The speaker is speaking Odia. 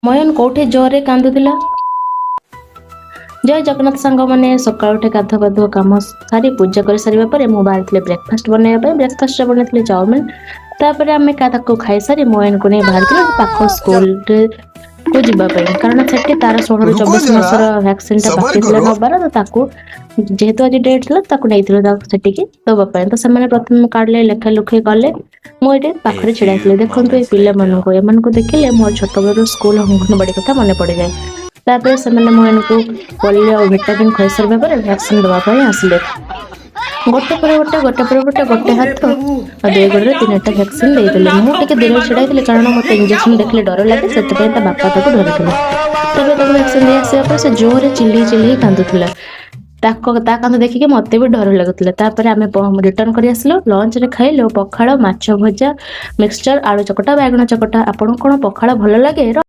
ମୟନ କୋଉଠି ଜୋରରେ କାନ୍ଦୁଥିଲା। ଜୟ ଜଗନ୍ନାଥ ସାଙ୍ଗମାନେ। ସକାଳୁ ଉଠି ଗାଧୁଆ ପାଧୁଆ କାମ ସାରି, ପୂଜା କରିସାରିବା ପରେ ମୁଁ ବାହାରିଥିଲି ବ୍ରେକଫାଷ୍ଟ ବନେଇବା ପାଇଁ। ବ୍ରେକଫାଷ୍ଟରେ ବନେଇଥିଲି ଚାଉମିନ। ତାପରେ ଆମେ ତାକୁ ଖାଇସାରି ମୟନକୁ ନେଇ ବାହାରିଥିଲୁ ପାଖ ସ୍କୁଲରେ କୁ ଯିବା ପାଇଁ, କାରଣ ସେଠି ତାର 16ରୁ रुको 24 जरा, ମାସର ଭ୍ୟାକ୍ସିନଟା सबर ବାକି ଥିଲା करो। ନବାର। ତ ତାକୁ ଯେହେତୁ ଆଜି ଡେଟ୍ ଥିଲା, ତାକୁ ନେଇଥିଲୁ ତାକୁ ସେଠିକି ଦବା ପାଇଁ। ତ ସେମାନେ ପ୍ରଥମେ କାର୍ଡରେ ଲେଖା ଲେଖି କଲେ। ମୁଁ ଏଠି ପାଖରେ ଛିଡା ହେଇଥିଲି। ଦେଖନ୍ତୁ ଏଇ ପିଲାମାନଙ୍କୁ। ଏମାନଙ୍କୁ ଦେଖିଲେ ମୋର ଛୋଟବେଳର ସ୍କୁଲ, ଅଙ୍ଗନବାଡି କଥା ମନେ ପଡିଯାଏ। ତାପରେ ସେମାନେ ମୟନକୁ ପୋଲିଓ ଆଉ ଭିଟାମିନ୍ ଖୁଆଇ ସାରିବା ପରେ ଭ୍ୟାକ୍ସିନ ଦେବା ପାଇଁ ଆସିଲେ। ଗୋଟେ ପରେ ଗୋଟେ, ଗୋଟେ ପରେ ଗୋଟେ, ଗୋଟେ ହାତ ଆଉ ଦୁଇ ଗୋଡରେ ତିନିଟା ଭ୍ୟାକ୍ସିନ ଦେଇଦେଲେ। ମୁଁ ଟିକେ ଦୂରରେ ଛିଡା ହେଇଥିଲି, କାରଣ ମତେ ଇଞ୍ଜେକ୍ସନ ଦେଖିଲେ ଡର ଲାଗେ। ସେଥିପାଇଁ ତା ବାପା ତାକୁ ଧରିଥିଲେ। ତାପରେ ତାକୁ ଭ୍ୟାକ୍ସିନ ଦେଇ ଆସିବା ପରେ ସେ ଜୋରରେ ଚିଲେଇ ଚିଲେଇ କାନ୍ଦୁଥିଲା। ତାକୁ ତା କାନ୍ଦ ଦେଖିକି ମତେ ବି ଡର ଲାଗୁଥିଲା। ତାପରେ ଆମେ ରିଟର୍ନ କରି ଆସିଲୁ। ଲଞ୍ଚରେ ଖାଇଲୁ ପଖାଳ, ମାଛ ଭଜା, ମିକ୍ସଚର, ଆଳୁ ଚକଟା, ବାଇଗଣ ଚକଟା। ଆପଣଙ୍କୁ କଣ ପଖାଳ ଭଲ ଲାଗେ?